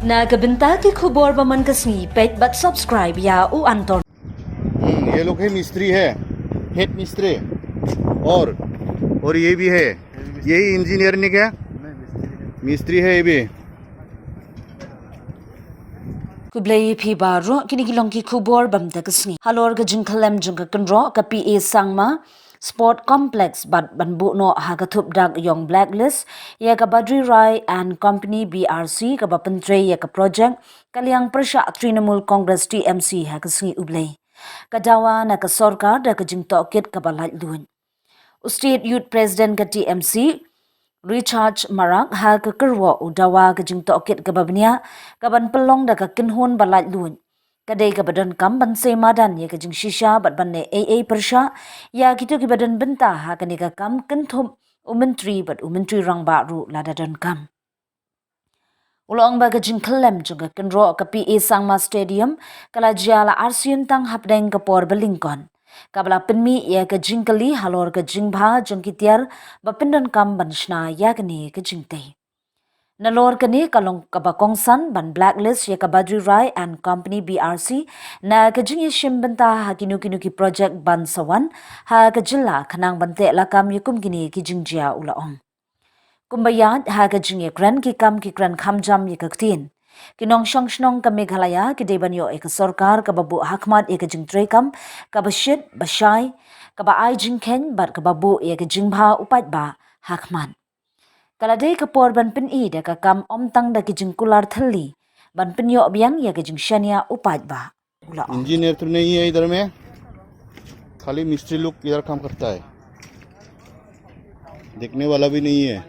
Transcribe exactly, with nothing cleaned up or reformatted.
Na ka bynta ki khubor ba man ka sngi, peit bad subscribe ïa u Anton. हम्म, ये लोग है मिस्त्री है, हेड मिस्त्री। और और ये भी है, यही इंजीनियर ने क्या? मिस्त्री है ये भी। Khublei phi baroh, kine ki long ki khubor ba man ka sngi. Halor ka jingkhyllem jong ka kynroh ka P A Sangma Sport Complex bad ban buh noh ha ka thup dak ïong blacklist ïa ka Badri Rai and Company B R C kaba pyntrei ïa ka project, ka liang pyrshah Trinamool Congress T M C ha ka sngi U Blei. Ka dawa na ka sorkar da ka jingtohkit kaba laitluid. U State Youth President ka T M C, Richard Marak, ha ka kyrwoh u dawa ka jingtohkit kaba bniah kaban pynlong da ka kynhun ba laitluid. Ka dei kaba donkam ban sei madan ïa ka jingshisha bad ban leh ei ei pyrshah ïa kito kiba don bynta ha kane ka kam, kynthup u Myntri bad u Myntri Rangbah ruh lada donkam. U la ong ba ka jingkhyllem jong ka kynroh ka P A Sangma Stadium ka la jia la arsien tang hapdeng ka por ba lyngkot, kaba la pynmih ïa ka jingkylli halor ka jingbha jong ki tiar ba pyndonkam ban shna ïa kane ka jingtei. Nalor kane ka long kaba kongsan ban blacklist ïa ka Badri Rai and Company B R C na ka jingïashim bynta ha kino kino ki project ban sa wan ha ka jylla, khnang ban teh lakam ïa kum kine ki jingjia, u la ong. Kumba ïaid ha ka jingïakren ki kam ki kren kham jam ïa ka ktien, ki nongshong shnong ka Meghalaya ki dei ban ïoh ïa ka sorkar kaba buh hakhmat ïa ka jingtreikam kaba shit ba shai, kaba ai jingkheiñ bad kaba buh ïa ka jingbha u paidbah hakhmat. Ka la dei ka por ban pyni da ka kam, ym tang da ki jingkular thylli, ban pynïoh biang ïa ka jingshaniah u paidbah, u la ong. इंजीनियर तो नहीं है इधर में, खाली मिस्त्री लोग इधर काम करता है, देखने वाला भी नहीं है।